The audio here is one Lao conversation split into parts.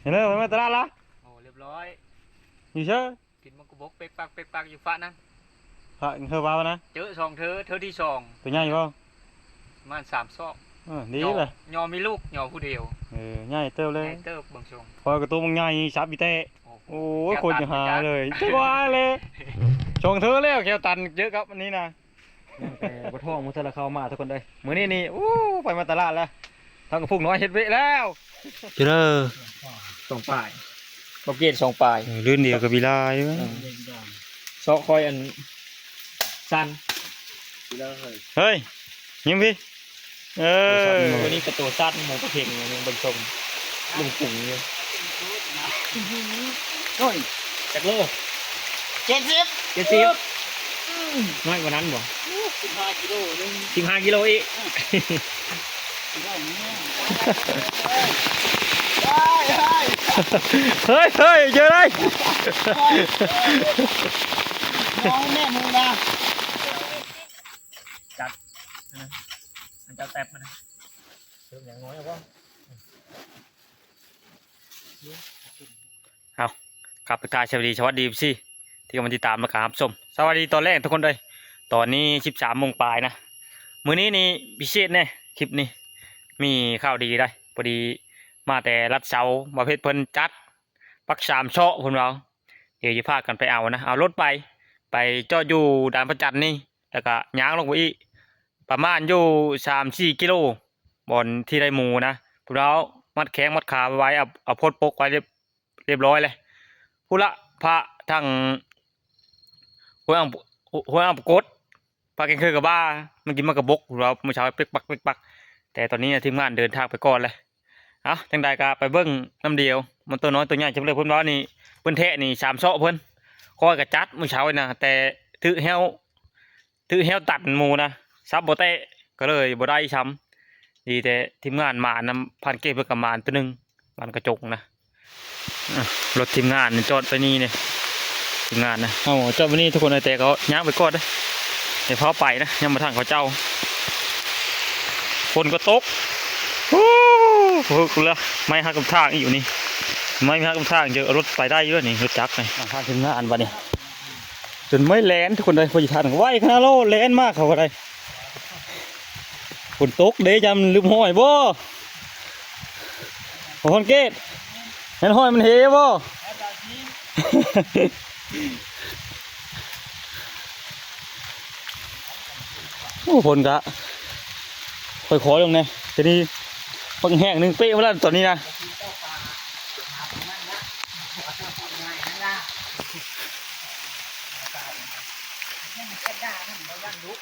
ເຫັນແລ້ວ ໄປມາຕະຫຼາດລະ? ໂອ້ ລຽບຮ້ອຍ ຢູ່ເຊີ? ກິນມັນກະບົກເປັກປັກເປັກປັກຢູ່ຟະນັ້ນ. ພະເຮີວ່ານະ? ເຈີສອງເທີ ເທີທີສອງ. ໂຕໃຫຍ່ບໍ່? ປະມານສາມຊອກ. ເອີ ດີແຫຼະ. ຍໍມີລູກ ຍໍຜູ້ດຽວ. ເອີ ໃຫຍ່ເຕີບເລີຍ. ໃຫຍ່ເຕີບເບິ່ງຊົງ. ຂ້ອຍກະໂຕບັກໃຫຍ່ ສັບອີແຕ່. ໂອ້ ໂອ້ຍ ໂຄດຈະຫາເລີຍ. ຈັກວ່າແຫຼະ ສອງເທີແລ້ວ ແຂ້ວຕັນເຈີກັບອັນນີ້ນະ. ແຕ່ບໍ່ທ້ອງ ມື້ເທື່ອລະເຂົ້າມາທຸກຄົນເອີຍ. ມື້ນີ້ນີ້ ໂອ້ ໄປມາຕະຫຼາດແລ້ວ. ທັງກະພຸກນ້ອຍເຮັດເວະແລ້ວ. ເຈີເດີ ສອງປາຍ ບໍ່ເກດສອງປາຍ. ເອີ ລື່ນດຽວກະບີລາຢູ່. ເອີ ຊອກຄອຍອັນ ສັ່ນ. ເຮີ້ຍ ຍິງພີ້. ເອີ ໂຕນີ້ກະໂຕສັ້ນ ໝູປະເພັງ ຍັງເບິ່ງຊົງ ລຸງປຸງຢູ່. ໂອ້ຍ ຈັກໂລ? ເຈັດສິບ ເຈັດສິບ. ອືມ ນ້ອຍກວ່ານັ້ນບໍ່? ໂອ້ ສິບຫ້າກິໂລໜຶ່ງ ສິບຫ້າກິໂລອີກ. ອືມ ເຮີ້ຍ ເຮີ້ຍ ເຈີໄດ້ ມອງແມ່ໝູນະ. ຈັດນະ ອັນເຈົ້າແຕັບມານະ ເອົາ ຄັບ ທັກທາຍສະບາຍດີ ສະຫວັດດີ ເອັຟຊີ ທີ່ເຂົ້າມາຕິດຕາມ ແລະກະຮັບຊົມ. ສະຫວັດດີຕອນແລງທຸກຄົນເອີຍ. ຕອນນີ້ສິບສາມໂມງປາຍນະ. ມື້ນີ້ນີ້ພິເສດແດ່ ຄລິບນີ້ ມີຂ່າວດີໄດ໋. ພໍດີມາແຕ່ລັດເຊົາ ບ່າວເພັດເພິ່ນຈັດ ປັກສາມເຊາະ ເພິ່ນວ່າ. ດຽວຈະພາກັນໄປເອົານະ ເອົາລົດໄປ ໄປຈອດຢູ່ດ່ານພະຈັນນີ້ ແລ້ວກະຍ່າງລົງໄປອີກ ປະມານຢູ່ສາມສີ່ກິໂລ ບ່ອນທີ່ໄດ້ໝູນະ. ພວກເຮົາມັດແຂ້ງມັດຂາໄວ້ ເອົາ ເອົາໂພດປົກໄວ້ ລຽບ ລຽບຮ້ອຍແລ້ວ. ພຸ້ນລະ ພະທາງຫ້ວຍອ່າງ ຫ້ວຍອ່າງປະກົດ ພາກັນເຄີກະບ້າ ມັນກິນໝາກກະບົກ ພວກເຮົາມື້ເຊົ້າເປັກປັກເປັກປັກ. ແຕ່ຕອນນີ້ທີມງານເດີນທາງໄປກ່ອນແລ້ວ. ເອົ້າ ຈັ່ງໃດກະໄປເບິ່ງນຳດຽວ ມັນໂຕນ້ອຍໂຕໃຫຍ່ຈຳເລີຍ. ເພິ່ນວ່ານີ້ ເພິ່ນແທະນີ້ສາມເຊາະເພິ່ນ ຂ້ອຍກະຈັດມື້ເຊົ້ານະ ແຕ່ຖືກແຮ້ວ ຖືກແຮ້ວຕັນໝູນະ ສັບບໍ່ແຕະ ກະເລີຍບໍ່ໄດ້ຊ້ຳ. ດີແຕ່ທີມງານໝານນຳ ພານເກດເພິ່ນກະໝານໂຕໜຶ່ງ ໝານກະຈົງນະ. ອ່ະ ລົດທີມງານຈອດໄປນີ້ເດ້ ທີມງານນະ ເຮົາຈອດໄວ້ນີ້ທຸກຄົນ ແຕ່ກະຍ່າງໄປກ່ອນເດີ ຢ່າຟ້າວໄປນະ ຍັງບໍ່ທັນເຂົາເຈົ້າ. ຝົນກະຕົກ ໂອ້ ພຸ້ນລະ ໄມ້ຫັກກາງທາງອີກຢູ່ນີ້ ໄມ້ຫັກກາງທາງ ເອີ ເອົາລົດໄປໄດ້ຢູ່ນີ້ ລົດຈັກນີ້. ອ່າ ທາງທີມງານບາດນີ້ ຈົນໄມ້ແລ່ນທຸກຄົນເອີຍ ບໍ່ທັນໄວຂະໜາດໂລ ແລ່ນມາເຂົາກະໄດ້. ຝົນຕົກເດ້ ຢ້ານລືມຫ້ອຍບໍ່? ພອນເກດ ແມ່ນຫ້ອຍມັນເຫບໍ່? ໂອ້ ຝົນກະຄ່ອຍໆລົງແດ່ ທີນີ້ເບິ່ງແຫ້ງໜຶ່ງເປະແລ້ວຕອນນີ້ນະ.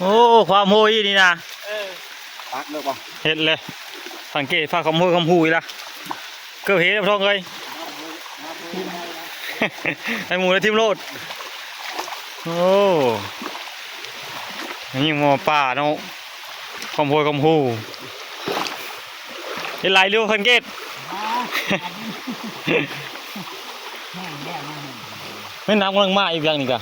ໂອ້ ຄວາມຮູ້ອີ່ນີ້ນະ ເອີ ປັກເລີຍບໍ່? ເຮັດເລີຍ ສັງເກດພາຄວາມຮູ້ຄວາມຮູ້ອີ່ລະ ເກີບເຮັດແລ້ວ ທອງເອີຍ ໃຫ້ໝູໄດ້ຖິ້ມໂລດ. ໂອ້ ນີ້ໝໍປ່າເນາະ ຄວາມຮູ້ຄວາມຮູ້. ເຮັດຫຼາຍຢູ່ຄັນເກດ ແມ່ນນ້ຳກຳລັງມາອີກຢ່າງນີ້ກະ.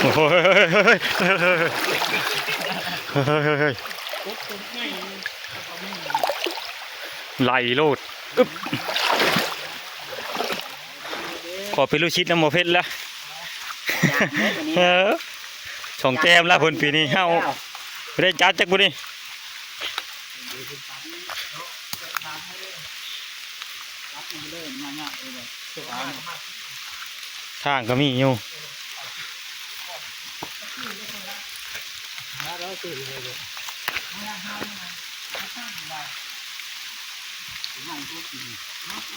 ໂອ້ຍ ໄຫຼໂລດ ອຶບ ຂໍເປັນລູກສິດນຳໝໍເພັດລະ. ເອີ ສອງແຕ້ມລະເພິ່ນປີນີ້ ເຮົາບໍ່ໄດ້ຈັດຈັກຜູ້ນີ້. ທາງກະມີຢູ່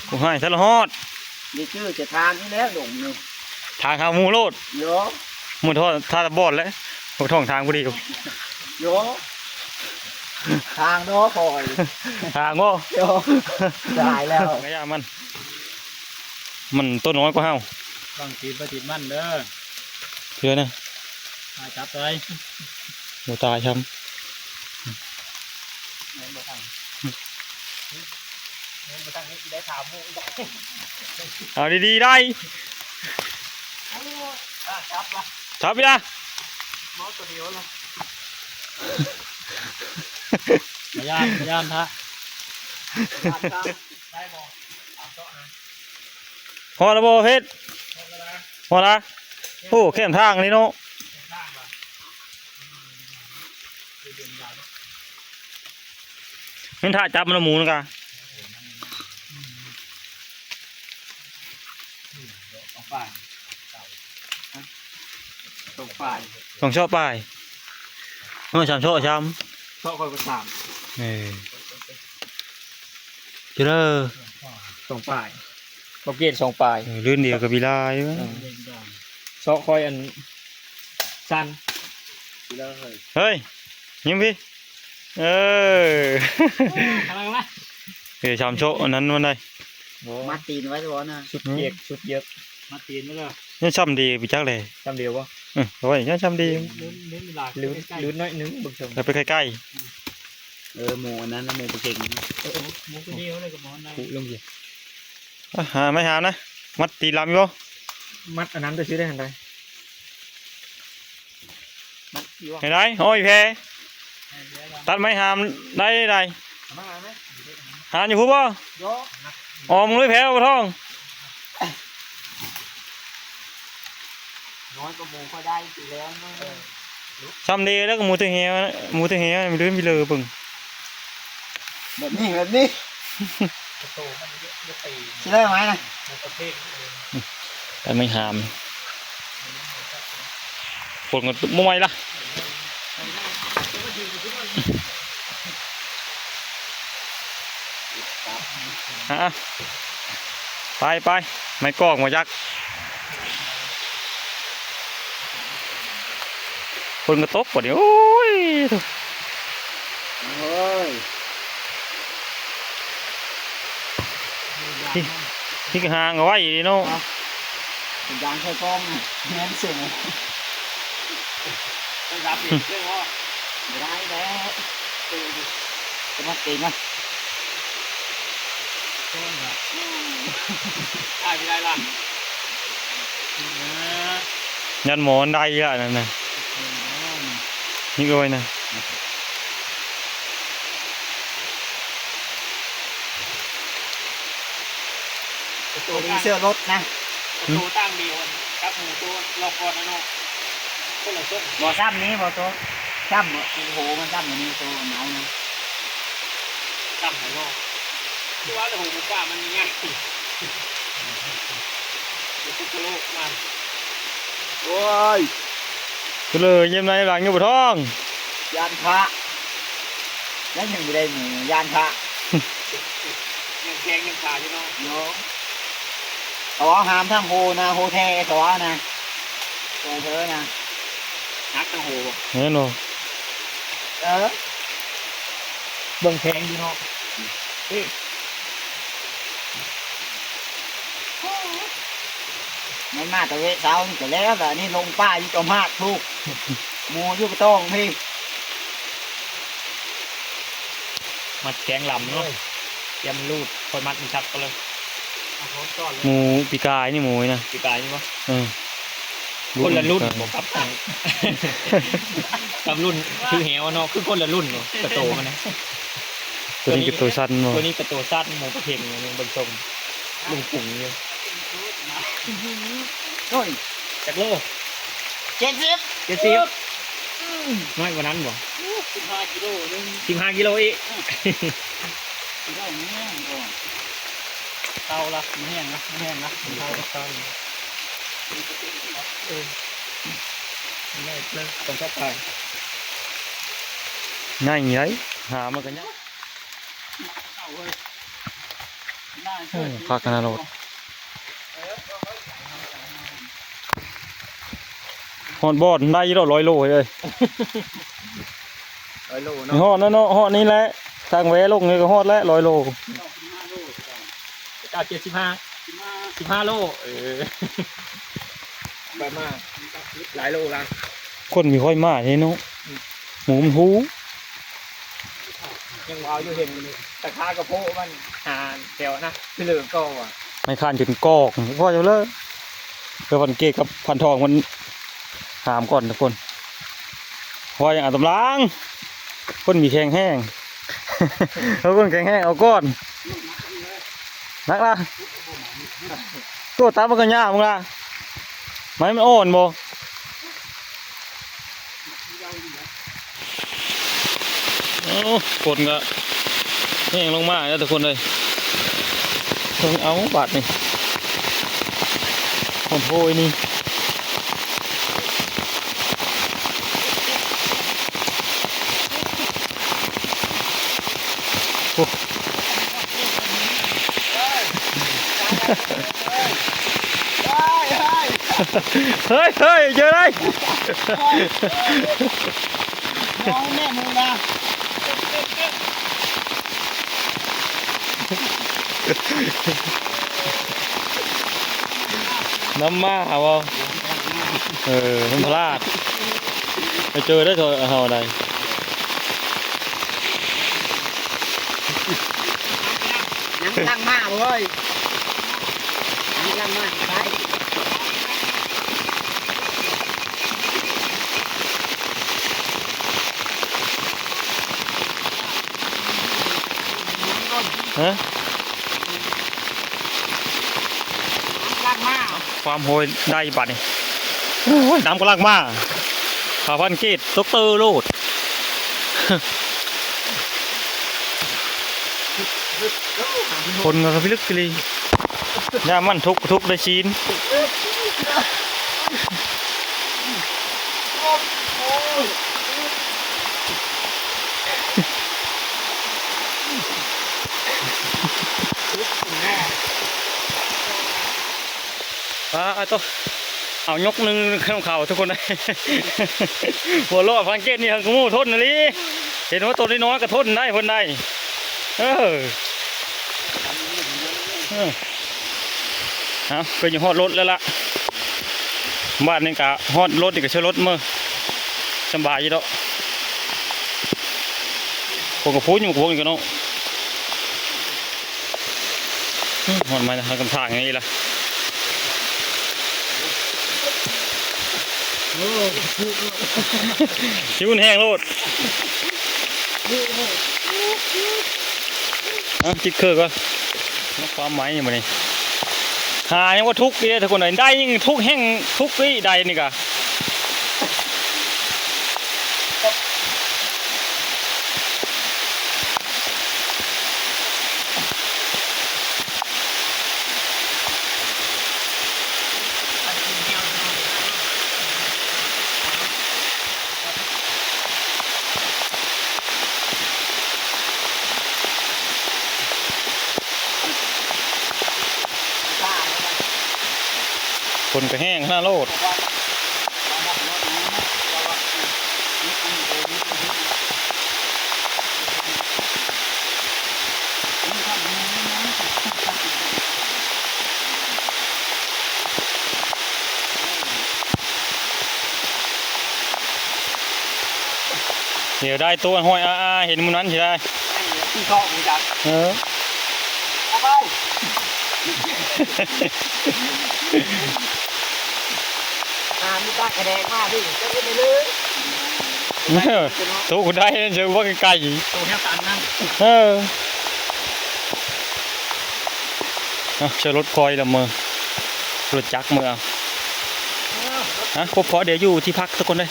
ໂອ້ຍ ສາລະຮອດ ນີ້ຄືຈະທາງນີ້ແລ້ວ ດົງນີ້ ທາງຫາໝູໂລດ. ໂຍ ໝູທອດ ທາດບອດແລ້ວ ໝູທ່ອງທາງພໍດີ. ໂຍ ທາງເນາະຂ້ອຍ ທາງບໍ່? ໂຍ ຕາຍແລ້ວ ກະຢ່າມັນ ມັນໂຕນ້ອຍກວ່າເຮົາ. ຫວັງຕີນໄປຕີນມັນເດີ ເຊື່ອນະ ຕາຍຈັບໄດ້ ບໍ່ຕາຍຊ້ຳ. ຍັງບໍ່ທັນໄດ້ຖາມໝູ່ອີກ ເອົາດີໆໄດ້ ອ່າ ຈັບລະ ຈັບອີກລະ ໝໍຕົວດຽວລະ ບໍ່ຢ້ານ ບໍ່ຢ້ານທະ ໄດ້ບໍ່? ຮອດແລ້ວບໍ່ເພັດ? ຮອດແລ້ວ ໂອ້ ແຄມທາງນີ້ເນາະ ແມ່ນຖ້າຈັບມັນໝູນະກະ ສອງປາຍ ສອງປາຍ ສອງເຊາະປາຍ ເອີ ສາມເຊາະ ສາມ ເຊາະຂ້ອຍກໍສາມ ເອີ ເຈີເດີ ສອງປາຍ ບໍ່ເກນສອງປາຍ ເອີ ລື່ນດຽວກັບອີລາຢູ່ ເອີ ເຊາະຂ້ອຍອັນສັ້ນ ເຮີ້ຍ ຍິງພີ້ ເອີ ກຳລັງລະ ເອີ ສາມໂຊະອັນນັ້ນມັນໄດ້ ໂອ້ ມັດຕີນໄວ້ຊະບໍ່ນະ ສຸດເຢກ ສຸດເຢກ ມັດຕີນໄວ້ເລີຍ ຍັງຊ້ຳດີໄປຈັກແຫຼະ ຊ້ຳດຽວບໍ່? ເອີ ໂອ້ຍ ຍັງຊ້ຳດີ ລື່ນ ລື່ນຫຼາຍ ລື່ນ ໃກ້ໆ ລື່ນໜ້ອຍໜຶ່ງ ເບິ່ງເຖິງ ແລ້ວໄປໃກ້ໆ ເອີ ໝູອັນນັ້ນນະ ໝູປາເຄັງ ເອີ ໝູຕົວດຽວເລີຍກັບໝູອັນນັ້ນ ຄຸລົງຊິ ອ່ະ ຫາໄມ້ຫາມນະ ມັດຕີນລຳຢູ່ບໍ່? ມັດອັນນັ້ນໄປຊື້ໄດ້ຫັ້ນໃດ ມັດຢູ່ ເຮັດໃດ? ໂອ້ຍ ແພ ຕັດໄມ້ຫາມໄດ້ໃດ? ຫາມຢູ່ພຸ້ນບໍ່? ອອກເລີຍແພ ບໍ່ທ້ອງ ນ້ອຍກວ່າໝູຂ້ອຍໄດ້ຢູ່ແລ້ວ ຊ້ຳເດ ແລ້ວກໍໝູແຕ່ແຮວ ໝູແຕ່ແຮວ ມັນເດີນໄປເລີເບິ່ງ ແບບນີ້ ແບບນີ້ ຊິໄດ້ໄໝນະ? ແຕ່ໄມ້ຫາມ ຄົນກໍບໍ່ໄໝລະ ອ່ະ ໄປ ໄປ ໄມ້ກອກມາຈັກ ຝົນກໍຕົກບັດນີ້ ໂອ້ຍ ໂອ້ຍ ທີ່ ທີ່ຫາງກໍໄວ້ເນາະ ເປັນຢາງໃສ່ກ້ອງ ແມ່ນເສັງ ໄປດັບອີກເລີຍບໍ່? ບໍ່ໄດ້ແລ້ວ ເອີ ຈະມາຕີມາ ຖ່າຍໄປໄດ້ລະ ຍັນໝໍໄດ້ລະນັ້ນນະ ນີ້ກໍໄວ້ນະ ປະຕູນີ້ເຊື່ອລົດນະ ປະຕູຕ່າງດຽວກັບໝູໂຕລອກກ່ອນນະເນາະ ຄົນລະຊົນ ບໍ່ຊ້ຳນີ້ບໍ່ໂຕ ຊ້ຳບໍ່ ໂອ້ໂຫ ມັນຊ້ຳຢູ່ນີ້ໂຕເອົານະ ຊ້ຳໄປບໍ່ ຄືວ່າລະຫູໝູປ່າມັນງ່າຍ ໂອ້ຍ ເລີຍຽມໃນຫຼັງຢູ່ບໍ່ທ້ອງ ຢ້ານພະ ຍັງເຫັນບໍ່ໄດ້ໝູ ຢ້ານພະ ຍັງແພງຍັງຂາຍຢູ່ເນາະ ໂຍ ເຂົາເວົ້າຫ້າມທັງໂຮນະ ໂຮແທ້ເຂົາເວົ້ານະ ໂຮເທີນະ ຮັກທັງໂຮບໍ່ ແມ່ນບໍ່? ເອີ ເບິ່ງແພງຢູ່ເນາະ ນີ້ ແມ່ນມາແຕ່ເວະເຊົ້ານີ້ກໍແລ້ວລະ ອັນນີ້ລົງປ່າຢູ່ຈອມຫາດພຸ້ນ ໝູຢູ່ກະຕ້ອງພີ້ ມັດແຂງລຳເນາະ ຕຽມລູດ ຄ່ອຍມັດມັນຄັກກ່ອນເລີຍ ໝູປີກາຍນີ້ ໝູນະ ປີກາຍນີ້ບໍ່? ເອີ ຄົນລະລຸ້ນບໍ່ກັບ ກັບລຸ້ນຖືແຫວເນາະ ຄືຄົນລະລຸ້ນເນາະ ກະໂຕມັນນະ ຕົວນີ້ກະໂຕສັ້ນບໍ່? ຕົວນີ້ກະໂຕສັ້ນ ໝູປະເຄັງ ເບິ່ງຊົງ ລຸງປຸງຢູ່ ໂອ້ຍ ຈັກໂລ? ເຈັດສິບ ເຈັດສິບ ອືມ ນ້ອຍກວ່ານັ້ນບໍ່? ໂອ້ ສິບຫ້າກິໂລໜຶ່ງ ສິບຫ້າກິໂລອີກ ອືມ ກິໂລໜຶ່ງ ເຕົາລະ ມັນແຫ້ງນະ ມັນແຫ້ງນະ ມັນເຕົາ ເຕົາ ເອີ ໃຫຍ່ເລີຍ ຕ້ອງເຂົ້າໄປ ໃຫຍ່ໃດ ຫາມັນກໍໃຫຍ່ ເອົາເວີຍ ໂອ້ ຄັກຂະໜາດໂລດ ຮອດບ່ອນໄດ້ຢູ່ດອກ ຮ້ອຍໂລເອີຍ ຮ້ອຍໂລເນາະ ຮອດແລ້ວເນາະ ຮອດນີ້ແຫຼະ ທາງແວລົງນີ້ກໍຮອດແລ້ວ ຮ້ອຍໂລ ເກົ້າເຈັດສິບຫ້າ ສິບຫ້າໂລ ເອີ ໄປມາ ຫຼາຍໂລລະ ຄົນມີຫ້ອຍມາເດ້ເນາະ ອືມ ໝູມັນຮູ້ ຍັງວ່າຢູ່ ເຫັນຕາຂາກະໂພະມັນຫາແຖວນະ ຊິເລີກກໍວ່າ ໄມ້ຄ້ານຈົນກອກ ພໍຢູ່ເລີຍ ເພື່ອພັນເກດກັບພັນທອງມັນຫາມກ່ອນທຸກຄົນ. ວ່າຫຍັງ ອາ ຕຳລາງ ຄົນມີແຂງແຮງ ເອົາຄົນແຂງແຮງເອົາກ່ອນ ໜັກລະ ໂຕຕາມມັນກໍຍາກມຶງລະ ໄມ້ມັນອ່ອນບໍ່? ໂອ້ ຝົນກໍແຮງລົງມາແລ້ວທຸກຄົນເອີຍ ເບິ່ງເອົາບາດນີ້ ຝົນໂຫຍນີ້ ໂອ້ ເຮີ້ຍ ເຮີ້ຍ ເຈີໄດ້ ມອງແມ່ນະ ນຳມາເອົາ ເອີ ມັນພລາດ ໄປເຈີໄດ້ເຮົາໄດ້ ຍັງກຳລັງມາເວີຍ ຍັງກຳລັງມາໄປ ຮະ ກຳລັງມາ ຄວາມໂຫຍໄດ້ບາດນີ້ ໂອ້ຍ ນ້ຳກຳລັງມາ ພາພັນເກດຕົກເຕີໂລດ ຄົນກໍພິລຶກພິລຶກ ຍາມມັນທຸກ ທຸກໄດ້ຊີນ ປາໂຕ ເອົາຍົກໜຶ່ງຂຶ້ນເຂົາທຸກຄົນ ຫົວເລາະພັນເກດນີ້ ເຮົາກໍໂມ້ທົນອີ່ຫຼີ ເຫັນວ່າໂຕນ້ອຍໆກໍທົນໄດ້ເພິ່ນໄດ້ ເອີ ເອີ ເອົາ ເພິ່ນຢູ່ຮອດລົດແລ້ວລະ ບາດນີ້ກະຮອດລົດນີ້ກະເຊີລົດເມືອ ສະບາຍຢູ່ດອກ ຄົນກະພູນຢູ່ ຄົນກະເນາະ. ຮອດມາທາງກຳທາງນີ້ລະ ຊິຫຸ່ນແຮງໂລດ ເອົາ ຕິດເຄີຍກ່ອນ ມາຄວາມໄມ້ນີ້ ຫາຍັງວ່າທຸກຢູ່ເດ້ທຸກຄົນເອີຍ ໄດ້ຍັງທຸກແຮງທຸກອີກ ໄດ້ນີ້ກະ. ຄົນກະແຮງຂະໜາດໂລດ ດຽວໄດ້ໂຕຫ້ອຍອາໆ ເຫັນມື້ນັ້ນຊິໄດ້ ທີ່ເຄາະຮູ້ຈັກ ເອີ ເອົາໄປ ອ່າ ມີຕາກະແດງມາພີ່ ຈະເຮັດໄດ້ເລີຍ ໂຕກະໄດ້ ເຈີວ່າໄກໆ ໂຕແນວຕັນນັ້ນ ເອີ ອ່ະ ເຊີລົດຄອຍລະເມີ ລົດຈັກເມືອ ອ່ະ ພົບພໍ້ ດຽວຢູ່ທີ່ພັກທຸກຄົນເດີ.